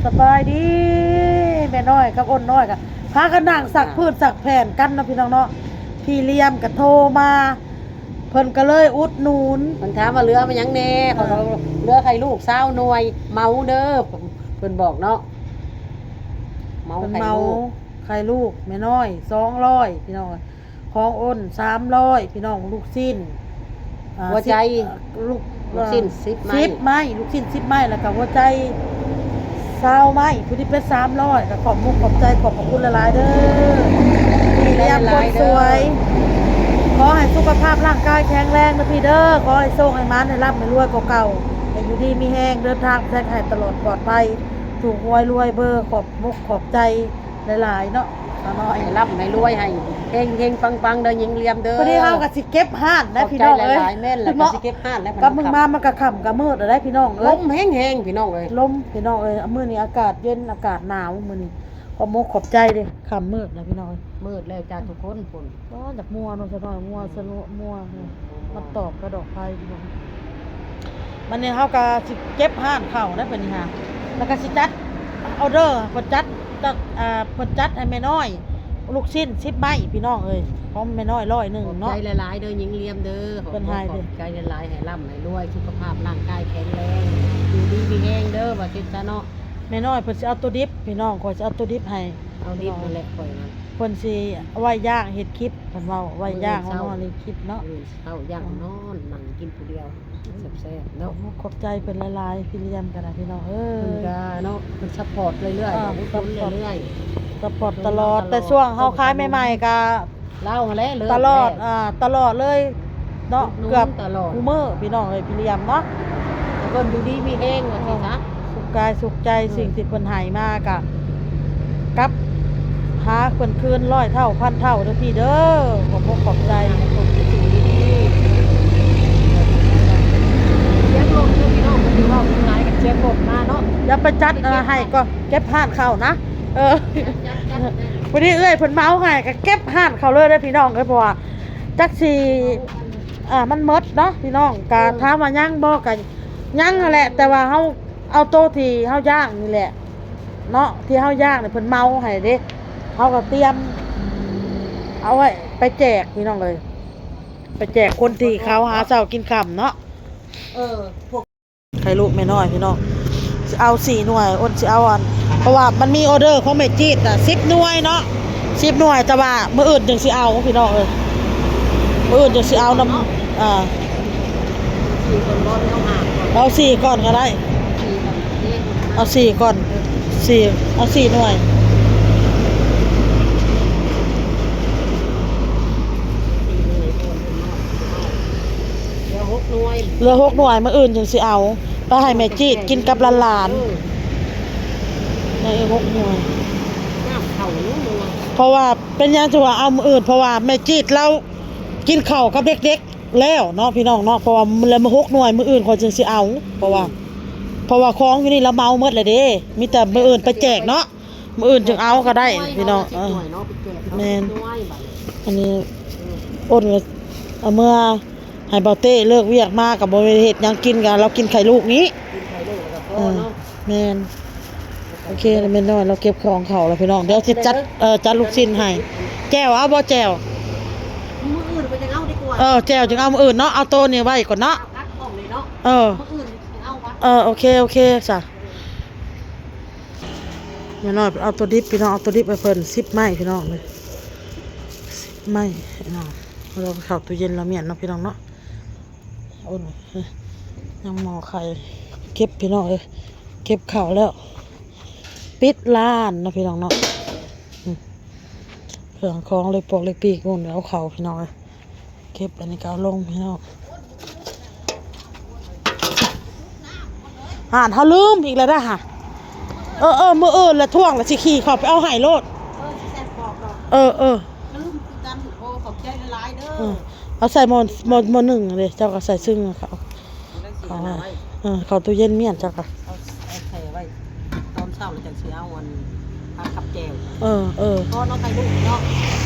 ສະບາຍດີ ແມ່ນ້ອຍກັບອ້ນນ້ອຍກໍພາກັນນັ່ງຊັກ ອ່າ ພືດຊັກແຜ່ນກັນເນາະ ພີ່ນ້ອງເນາະ. ພີ່ຫຼຽມກໍໂທມາ ເພິ່ນກໍເລີຍອຸດໜູນ ເພິ່ນຖາມວ່າເຫຼືອມາຫຍັງແດ່ ເອີ ຂ້ອຍກໍເຫຼືອໄຂ່ລູກຊາວໜ່ວຍ ເໝົາເດີ ເພິ່ນບອກເນາະ ເໝົາ ເພິ່ນເໝົາໄຂ່ລູກ ໄຂ່ລູກແມ່ນ້ອຍສອງຮ້ອຍ ພີ່ນ້ອງເອີຍ. ຂອງອ້ນສາມຮ້ອຍ ພີ່ນ້ອງ. ລູກຊີ້ນ ອ່າ ຫົວໃຈ ສິບ ລູກ ລູກຊີ້ນ ເອີ ສິບໄມ້ ສິບໄມ້ ລູກຊີ້ນສິບໄມ້ ແລ້ວກໍຫົວໃຈຊາວໄມ້ ຜູ້ທີ່ເປັນສາມຮ້ອຍ ກໍຂອບມຸກຂອບໃຈ ຂອບພະຄຸນຫຼາຍໆເດີ ພີ່ຫຼຽມຄົນສວຍ. ຂໍໃຫ້ສຸຂະພາບຮ່າງກາຍແຂງແຮງເດີພີ່ເດີ ຂໍໃຫ້ໂຊກໃຫ້ໝານ ໃຫ້ລ່ຳໃຫ້ລວຍກວ່າເກົ່າ ໃຫ້ຢູ່ດີມີແຮງ ເດີນທາງແຊກໃຫ້ຕະຫຼອດປອດໄພ ຖືກຫວຍລວຍເບີ ຂອບມຸກຂອບໃຈ ຫຼາຍໆເນາະ ສາວນ້ອຍ ໃຫ້ລ່ຳໃຫ້ລວຍ ໃຫ້ເຮັງໆປັງໆເດີ ຍິງຫຼຽມເດີ. ພໍດີເຮົາກໍຊິເກັບຮ້ານແລ້ວພີ່ນ້ອງເອີຍ ຂອບໃຈຫຼາຍໆ. ແມ່ນແຫຼະ ເນາະ ກໍຊິເກັບຮ້ານແລ້ວ ກັບມື້ມາມັນກໍຄ່ຳກໍມືດແລ້ວໄດ໋ພີ່ນ້ອງເອີຍ ລົມແຮງໆພີ່ນ້ອງເອີຍ ລົມພີ່ນ້ອງເອີຍ. ມື້ນີ້ອາກາດເຢັນ ອາກາດໜາວມື້ນີ້ ຂອບມຸກຂອບໃຈເດ້ ຄ່ຳມືດແລ້ວພີ່ນ້ອງເອີຍ ມືດແລ້ວຈ້າທຸກຄົນພຸ້ນ. ອໍ ຢາກມົວເນາະ ສາວນ້ອຍ ມົວສະໂລະ ມົວ ມັນຕອບກະດອກໄພພີ່ນ້ອງ. ບັດນີ້ເຮົາກໍຊິເກັບຮ້ານເຂົ້າໄດ້ບັດນີ້ຫາ ແລ້ວກໍຊິຈັດອໍເດີ ເພິ່ນຈັດ ຈັດ ອ່າ ເພິ່ນຈັດໃຫ້ແມ່ນ້ອຍ ລູກຊີ້ນສິບໄມ້ພີ່ນ້ອງເອີຍ ຂອງແມ່ນ້ອຍຮ້ອຍໜຶ່ງເນາະ. ຂອບໃຈຫຼາຍໆເດີ ຍິງຫຼຽມເດີ ເພິ່ນໃຫ້ເດີ ຂອບໃຈຫຼາຍໆ ໃຫ້ລ່ຳໃຫ້ລວຍ ສຸຂະພາບຮ່າງກາຍແຂງແຮງ ຢູ່ດີມີແຮງເດີ ວ່າຊັ້ນຊະເນາະ. ແມ່ນ້ອຍເພິ່ນຊິເອົາໂຕດິບພີ່ນ້ອງ ຂ້ອຍຊິເອົາໂຕດິບໃຫ້ ເອົາດິບນັ້ນແຫຼະຂ້ອຍນັ້ນ ເພິ່ນຊິເອົາໄວ້ຍ່າງເຮັດຄລິບ ເພິ່ນເວົ້າໄວ້ຍ່າງ ມື້ເຊົ້າ ເອົານອນເຮັດຄລິບເນາະ ມື້ເຊົ້າຍ່າງນອນ ນັ່ງກິນຜູ້ດຽວແຊບໆເນາະ. ຂອບໃຈເພິ່ນຫຼາຍໆ ພີ່ຫຼຽມກໍໄດ້ພີ່ນ້ອງເອີຍ ເພິ່ນກໍເນາະ ເພິ່ນຊັບພອດເລື້ອຍໆ ອຸດໜູນເລື້ອຍໆ ຊັບພອດຕະຫຼອດ ແຕ່ຊ່ວງເຮົາຂາຍໃໝ່ໆກໍ ລາວຫັ້ນແຫຼະເລີຍຕະຫຼອດ ອ່າ ຕະຫຼອດເລີຍເນາະ ເກືອບຕະຫຼອດ ຄູ່ມື້ພີ່ນ້ອງເອີຍ ພີ່ຫຼຽມເນາະ ເພິ່ນຢູ່ດີມີແຮງວ່າຊັ້ນຊະ ສຸກກາຍສຸກໃຈ ສິ່ງທີ່ເພິ່ນໃຫ້ມາກະກັບຫາເພິ່ນຄືນຮ້ອຍເທົ່າພັນເທົ່າເດີພີ່ເດີ. ຂອບອົກຂອບໃຈ ໃຫ້ເພິ່ນມີສິ່ງດີໆ ສຽງລົມເດີພີ່ນ້ອງ ເພິ່ນຊິເວົ້າຫຍັງຫຼາຍກໍສຽງລົມມາເນາະ ດຽວໄປຈັດ ເອີ ໃຫ້ກໍເກັບຮ້ານເຂົ້ານະ ເອີ ພໍດີເອື້ອຍເພິ່ນເໝົາໃຫ້ ກໍເກັບຮ້ານເຂົ້າເລີຍເດີພີ່ນ້ອງເອີຍ ເພາະວ່າຈັກຊິ ອ່າ ມັນໝົດເນາະພີ່ນ້ອງ ກະ ເອີ ຖາມວ່າຍັງບໍ່ ກະຍັງຫັ້ນແຫຼະ ແຕ່ວ່າເຮົາເອົາໂຕທີ່ເຮົາຍ່າງນີ້ແຫຼະເນາະ ທີ່ເຮົາຍ່າງນີ້ເພິ່ນເໝົາໃຫ້ເດ້ ເຮົາກໍຕຽມເອົາໄວ້ໄປແຈກພີ່ນ້ອງເອີຍ ໄປແຈກຄົນທີ່ເຂົາຫາເຊົ້າກິນຄ່ຳເນາະ ເອີ ພວກ ໄຂ່ລູກແມ່ນ້ອຍພີ່ນ້ອງ ຊິເອົາສີ່ໜ່ວຍ ອ້ນຊິເອົາອັນ ເພາະວ່າມັນມີອໍເດີຂອງແມ່ຈີດນະ ສິບໜ່ວຍເນາະ ສິບໜ່ວຍ ແຕ່ວ່າມື້ອື່ນຈຶ່ງຊິເອົາພີ່ນ້ອງເອີຍ ມື້ອື່ນຈຶ່ງຊິເອົານຳ ອ່າ ເອົາສີ່ກ່ອນກໍໄດ້ ເອົາສີ່ກ່ອນ ສີ່ ເອົາສີ່ໜ່ວຍ. ເຫຼືອຫົກໜ່ວຍ ເຫຼືອຫົກໜ່ວຍ ມື້ອື່ນຈຶ່ງຊິເອົາໄປໃຫ້ແມ່ຈີດກິນກັບຫຼານໆ ເອີ ໃນອີກຫົກໜ່ວຍ ນ້ຳເຂົ້າໜ່ວຍ ເພາະວ່າເປັນຫຍັງຈຶ່ງວ່າເອົາມື້ອື່ນ ເພາະວ່າແມ່ຈີດລາວກິນເຂົ້າກັບເດັກໆແລ້ວເນາະ ພີ່ນ້ອງເນາະ ເພາະວ່າແລ້ວມື້ຫົກໜ່ວຍ ມື້ອື່ນຂ້ອຍຈຶ່ງຊິເອົາ ເພາະວ່າ ອືມ ເພາະວ່າຂອງຢູ່ນີ້ລາວເໝົາໝົດແລ້ວເດ້ ມີແຕ່ມື້ອື່ນໄປແຈກເນາະ ມື້ອື່ນຈຶ່ງເອົາກໍໄດ້ພີ່ນ້ອງ ເອີ ແມ່ນ ອັນນີ້ ເອີ ອ້ນກໍເອົາເມືອ ໃຫ້ບ່າວເຕ້ເລີກວຽກມາກໍບໍ່ໄດ້ເຮັດຫຍັງກິນ ກໍລາວກິນໄຂ່ລູກນີ້ ກິນໄຂ່ລູກແລ້ວກໍພໍເນາະ ເອີ ແມ່ນ ໂອເຄ ແມ່ນ້ອຍລາວເກັບຂອງເຂົ້າແລ້ວພີ່ນ້ອງ ດຽວຊິຈັດ ເອີ ຈັດລູກຊີ້ນໃຫ້ ແຈ່ວເອົາບໍ່ແຈ່ວ ມື້ອື່ນເພິ່ນຈັ່ງເອົາດີກວ່າ ເອີ ແຈ່ວຈຶ່ງເອົາມື້ອື່ນເນາະ ເອົາໂຕນີ້ໄວ້ກ່ອນເນາະ ເອົາກັດຂອງນີ້ເນາະ ເອີ ມື້ອື່ນຊິເອົາວະ ເອີ ໂອເຄ ໂອເຄຊະ ແມ່ນ້ອຍເອົາໂຕດິບພີ່ນ້ອງ ເອົາໂຕດິບໃຫ້ເພິ່ນ ສິບໄມ້ພີ່ນ້ອງເອີຍ ສິບໄມ້ພີ່ນ້ອງ ເອົາເຂົ້າຕູ້ເຢັນລະມ້ຽນເນາະພີ່ນ້ອງເນາະ. ໂອ້ຍ ຍັງໝໍ້ໄຂ່ ເກັບພີ່ນ້ອງເອີຍ ເກັບເຂົ້າແລ້ວ ປິດຮ້ານເນາະພີ່ນ້ອງເນາະ ອືມ ເຄື່ອງຂອງເລັກປອກເລັກປີກ ໂອ້ຍ ເອົາເຂົ້າພີ່ນ້ອງເອີຍ ເກັບອັນນີ້ກໍເອົາລົງພີ່ນ້ອງ ຫານເຮົາລືມອີກແລ້ວນະຫະ ເອີ ເອີ ມື້ອື່ນລະຖ້ວງລະຊິຂີ່ເຂົ້າໄປເອົາໃຫ້ໂລດ ເອີ ຊິແຊບບອກດອກ ເອີ ເອີ ລືມຄືກັນ ໂອ້ ຂອບໃຈຫຼາຍໆເດີ ເອີ ເອົາໃສ່ໝໍ້ ໝໍ້ ໝໍ້ໜຶ່ງເດ້ ເຈົ້າກໍໃສ່ຊຶ່ງເຂົ້າ ເອົາໃສ່ ເອີ ເຂົ້າຕູ້ເຢັນມ້ຽນເຈົ້າກໍ ເອົາ ເອົາແຊ່ໄວ້ ຕອນເຊົ້າແລ້ວຈັ່ງຊິເອົາອັນ ຜັກກັບແຈ່ວ ເອີ ເອີ ພໍເນາະ ໄຂ່ລູກເນາະ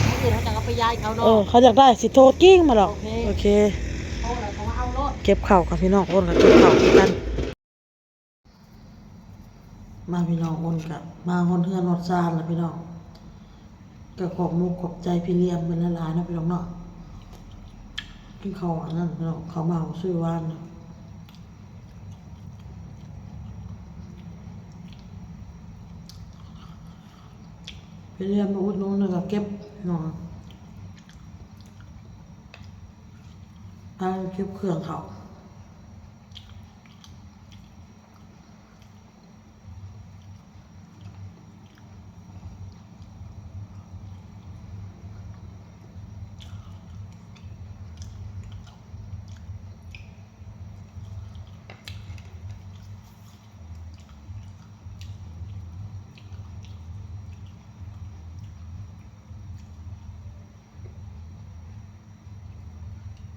ມື້ອື່ນເຮົາຈັ່ງເອົາໄປຢາຍເຂົາເນາະ ເອີ ເຂົາຢາກໄດ້ຊິໂທກິ່ງມາດອກ ໂອເຄ ໂອເຄ ພໍແລ້ວເຂົາມາເອົາໂລດ ເກັບເຂົ້າກັບພີ່ນ້ອງ ໂອ້ນກໍເກັບເຂົ້າຄືກັນ. ມາພີ່ນ້ອງ ອ້ນກະມາຮອດເຮືອນຮອດຊານແລ້ວພີ່ນ້ອງ ກະຂອບມຸກຂອບໃຈພີ່ລຽມເພິ່ນຫຼາຍໆເນາະພີ່ນ້ອງເນາະ ກິນເຂົ້າອັນນັ້ນພີ່ນ້ອງ ເຂົ້າເໝົາຊື້ຫວານ ພີ່ລຽມມາອຸດໜູນແລ້ວກະເກັບພີ່ນ້ອງ ພາກັນເກັບເຄື່ອງເຂົ້າ.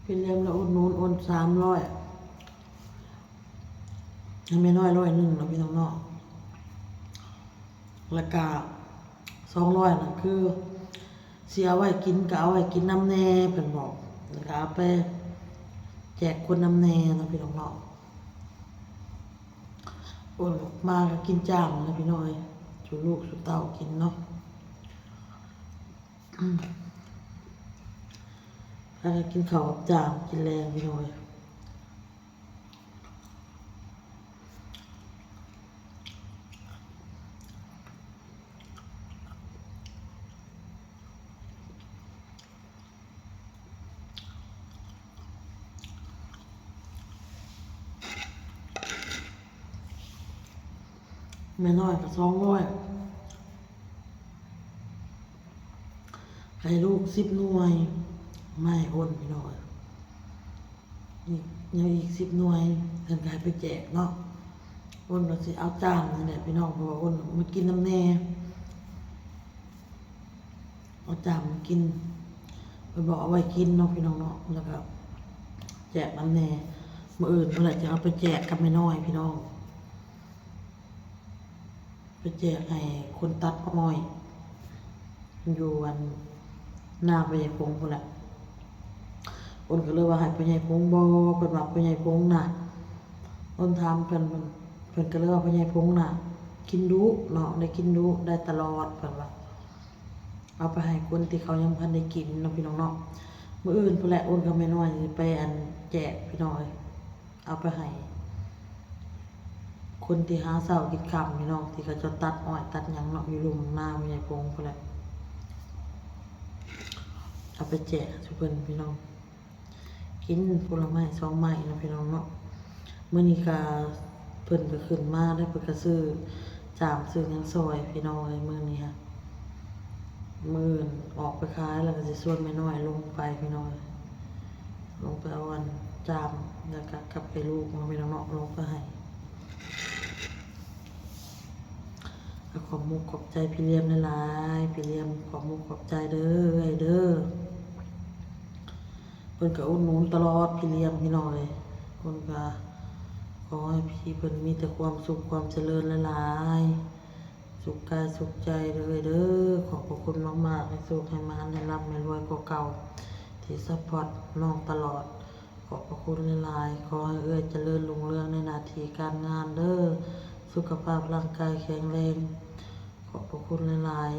ພີ່ລຽມລະອຸດໜູນ ໂອນສາມຮ້ອຍ ໃຫ້ແມ່ນ້ອຍຮ້ອຍໜຶ່ງເນາະພີ່ນ້ອງເນາະ ລະກະສອງຮ້ອຍນັ້ນຄືຊິເອົາໄວ້ກິນ ກະເອົາໄວ້ກິນນຳແດ່ ເພິ່ນບອກ ລະກະເອົາໄປແຈກຄົນນຳແດ່ເນາະພີ່ນ້ອງເນາະ ໂອ້ຍ ມາກະກິນຈ້າມນະພີ່ນ້ອງເອີຍ ສູ່ລູກສູ່ເຕົ້າກິນເນາະ. ພາກັນກິນເຂົ້າກັບຈ້າມກິນແລງພີ່ນ້ອງເອີຍ ແມ່ນ້ອຍກະສອງຮ້ອຍ ໃຫ້ລູກສິບໜ່ວຍ ມາໃຫ້ອ້ນພີ່ນ້ອງເອີຍ ອີກ ຍັງອີກສິບໜ່ວຍ ເພິ່ນກະໃຫ້ໄປແຈກເນາະ ອ້ນກະຊິເອົາຈານນີ້ແຫຼະພີ່ນ້ອງ ເພາະວ່າອ້ນມາກິນນຳແດ່ ເອົາຈານມາກິນ ເພິ່ນບອກເອົາໄວ້ກິນເນາະພີ່ນ້ອງເນາະ ລະກະແຈກນຳແດ່ ມື້ອື່ນພຸ້ນແຫຼະຈະເອົາໄປແຈກກັບແມ່ນ້ອຍພີ່ນ້ອງ. ໄປແຈກໃຫ້ຄົນຕັດອ້ອຍ ຢູ່ອັນນາພໍ່ໃຫຍ່ພົງພຸ້ນແຫຼະ ອ້ນກະເລີຍວ່າໃຫ້ພໍ່ໃຫຍ່ພົງບໍ ເພິ່ນວ່າພໍ່ໃຫຍ່ພົງນະ ອ້ນຖາມເພິ່ນ ເພິ່ນກະເລີຍວ່າພໍ່ໃຫຍ່ພົງນະ ກິນດຸເນາະ ໄດ້ກິນດຸ ໄດ້ຕະຫຼອດ ເພິ່ນວ່າ ເອົາໄປໃຫ້ຄົນທີ່ເຂົາຍັງບໍ່ທັນໄດ້ກິນເນາະພີ່ນ້ອງເນາະ ມື້ອື່ນພຸ້ນແຫຼະ ອ້ນກັບແມ່ນ້ອຍຊິໄປອັນແຈກພີ່ນ້ອງເອີຍ. ເອົາໄປໃຫ້ຄົນທີ່ຫາເຊົ້າກິນຄ່ຳພີ່ນ້ອງ ທີ່ເຂົາເຈົ້າຕັດອ້ອຍຕັດຫຍັງເນາະ ຢູ່ລຸ່ມນາແມ່ໃຫຍ່ພົງພຸ້ນແຫຼະ ເອົາໄປແຈກສູ່ເພິ່ນພີ່ນ້ອງ ກິນຜົນລະໄມ້ສອງໄມ້ເນາະພີ່ນ້ອງເນາະ ມື້ນີ້ກະເພິ່ນກະຂຶ້ນມາແລ້ວ ເພິ່ນກະຊື້ຈາມຊື້ຫຍັງຊ່ອຍພີ່ນ້ອງເອີຍ ມື້ນີ້ຫັ້ນ ມື້ອື່ນອອກໄປຂາຍ ແລ້ວກະຊິຊວນແມ່ນ້ອຍລົງໄປພີ່ນ້ອງ ລົງໄປເອົາອັນຈາມ ແລ້ວກະກັບໄປລູກເນາະພີ່ນ້ອງເນາະ ລົງໄປໃຫ້ ກະຂອບມຸກຂອບໃຈພີ່ລຽມຫຼາຍໆ ພີ່ລຽມຂອບມຸກຂອບໃຈເດີ ເອື້ອຍເດີ ເພິ່ນກະອຸດໜູນຕະຫຼອດ ພີ່ລຽມພີ່ນ້ອງເອີຍ ເພິ່ນກະຂໍໃຫ້ພີ່ເພິ່ນມີແຕ່ຄວາມສຸກຄວາມຈະເລີນຫຼາຍໆ ສຸກກາຍສຸກໃຈເດີ ເອື້ອຍເດີ ຂອບພະຄຸນມາກໆ ໃຫ້ໂຊກໃຫ້ໝານ ໃຫ້ລ່ຳໃຫ້ລວຍກວ່າເກົ່າ ທີ່ຊັບພອດນ້ອງຕະຫຼອດ ຂອບພະຄຸນຫຼາຍໆ ຂໍໃຫ້ເອື້ອຍຈະເລີນຮຸ່ງເຮືອງໃນໜ້າທີ່ການງານເດີ ສຸຂະພາບຮ່າງກາຍແຂງແຮງ ຂອບພະຄຸນຫຼາຍ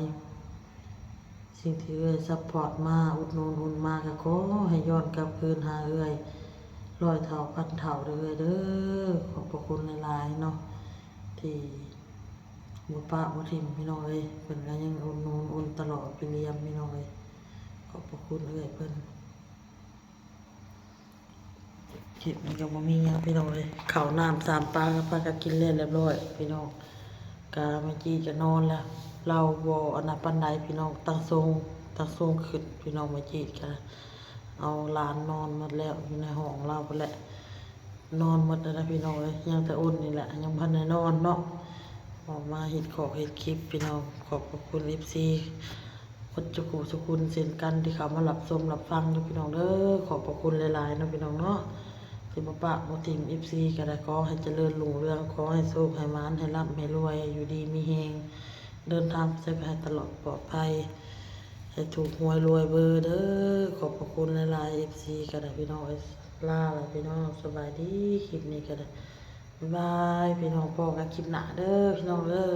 ໆ ສິ່ງທີ່ເອື້ອຍຊັບພອດມາ ອຸດໜູນອຸ່ນມາ ກະຂໍໃຫ້ຍ້ອນກັບຄືນຫາເອື້ອຍຮ້ອຍເທົ່າພັນເທົ່າເດີເອື້ອຍເດີ ຂອບພະຄຸນຫຼາຍໆເນາະ ທີ່ບໍ່ປະບໍ່ຖິ້ມພີ່ນ້ອງເອີຍ ເພິ່ນກະຍັງອຸດໜູນອຸ່ນຕະຫຼອດ ພີ່ລຽມພີ່ນ້ອງເອີຍ ຂອບພະຄຸນເອື້ອຍເພິ່ນ. ຄລິບນີ້ກະບໍ່ມີຫຍັງພີ່ນ້ອງເອີຍ ເຂົ້ານ້ຳສາມປາກະພາກັນກິນແລ້ວລຽບລ້ອຍພີ່ນ້ອງ ກະແມ່ຈີດກະນອນລະ ລາວບໍ່ອັນນັ້ນປານໃດພີ່ນ້ອງ ຕັ້ງໂຊງ ຕັ້ງໂຊງຂຶ້ນພີ່ນ້ອງ ແມ່ຈີດກະເອົາຫຼານນອນໝົດແລ້ວ ຢູ່ໃນຫ້ອງລາວພຸ້ນແຫຼະ ນອນໝົດແລ້ວນະພີ່ນ້ອງເອີຍ ຍັງແຕ່ອຸ່ນນີ້ແຫຼະ ຍັງບໍ່ທັນໄດ້ນອນເນາະ ອອກມາເຮັດຂອກເຮັດຄລິບພີ່ນ້ອງ ຂອບພະຄຸນເອັຟຊີ ໝົດສູ່ຜູ້ສູ່ຄົນເຊັ່ນກັນ ທີ່ເຂົ້າມາຮັບຊົມຮັບຟັງເດີພີ່ນ້ອງເດີ ຂອບພະຄຸນຫຼາຍໆເນາະພີ່ນ້ອງເນາະ ທີ່ບໍ່ປະບໍ່ຖິ້ມເອັຟຊີກະໄດ້ ຂໍໃຫ້ຈະເລີນຮຸ່ງເຮືອງ ຂໍໃຫ້ໂຊກໃຫ້ໝານ ໃຫ້ລ່ຳໃຫ້ລວຍ ຢູ່ດີມີແຮງ ເດີນທາງໄປໃສກະໃຫ້ຕະຫຼອດປອດໄພ ໃຫ້ຖືກຫວຍລວຍເບີເດີ ຂອບພະຄຸນຫຼາຍໆ ເອັຟຊີກະໄດ້ພີ່ນ້ອງເອີຍ ລາລະພີ່ນ້ອງ ສະບາຍດີ ຄລິບນີ້ກະໄດ້ ບາຍບາຍ ພີ່ນ້ອງ ພໍ້ກັນຄລິບໜ້າເດີ ພີ່ນ້ອງເດີ.